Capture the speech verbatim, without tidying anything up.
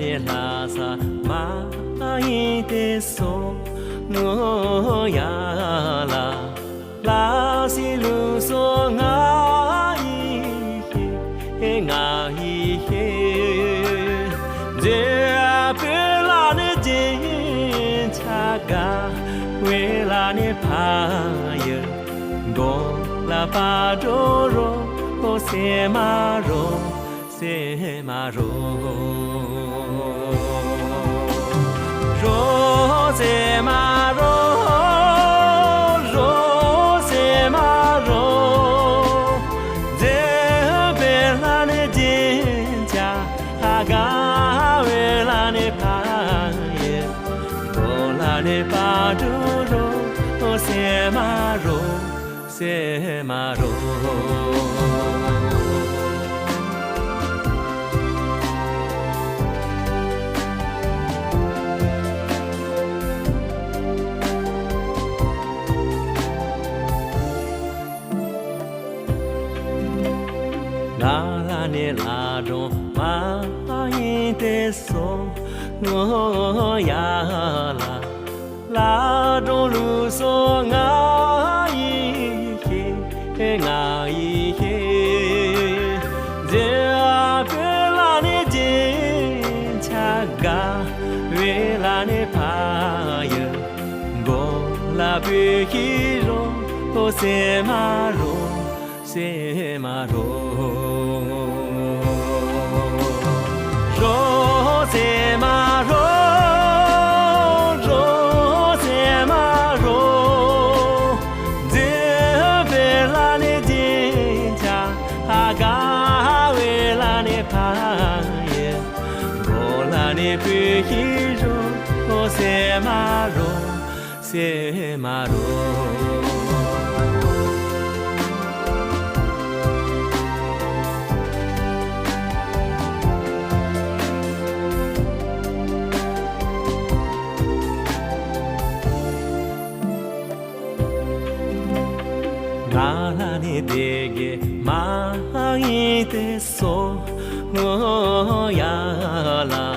ལྷ་ས་མ་ཡིན་ཏེ་སོ་ནོ་ཡ་ལ། ལ་སི་ལུ་སོ་ང་ཡི་ཧེ་ང་ཡི་ཧེ། ཛེ་པེ་ལ་ནི་ཇེ་ཆ་ག་ཝེ་ལ་ནི་ཕ་ཡི་གོ་ལ་པ་ཏྲོ་རོ་སེ་མ་རོ། སེ་མ་རོ། རོ་སེ་མ་རོ། རོ་སེ་མ་རོ། ཛེ་བེ་ལ་ནི་ཇེ་ཆ་ཧ་ག་ཝེ་ལ་ནི་ཕ་ཡེ་གོ་ལ་ནི་པ་ཏྲོ་རོ་སེ་མ་རོ། སེ་མ་རོ། ལ་ལ་ནི་ལ་སྒྲོ་མ་ཡིན་ཏེ་སོ་ནོ་ཡ་ལ། ལ་སྒྲོ་ལུ་སོ་ང་ཡི་ཧེ་ང་ཡི་ཧེ། ཛེ་བེ་ལ་ནི་ཇེ་ཆ་ག་ཝེ་ལ་ནི་ཕ་ཡི་གོ་ལ་པེ་ཧི་རོ་སེ་མ་རོ། སེ་མ་རོ། རོ་སེ་མ་རོ། རོ་སེ་མ་རོ། ཛེ་བེ་ལ་ནི་ཇེ་ཆ་ཧ་ག་ཝེ་ལ་ནི་ཕ་ཡེ་གོ་ལ་ནི་པེ་ཧི་རོ་སེ་མ་རོ། སེ་མ་རོ། ང་ལ་ནི་དེ་གེ་མ་ཡིན་ཏེ་སོ་ནོ་ཡ་ལ།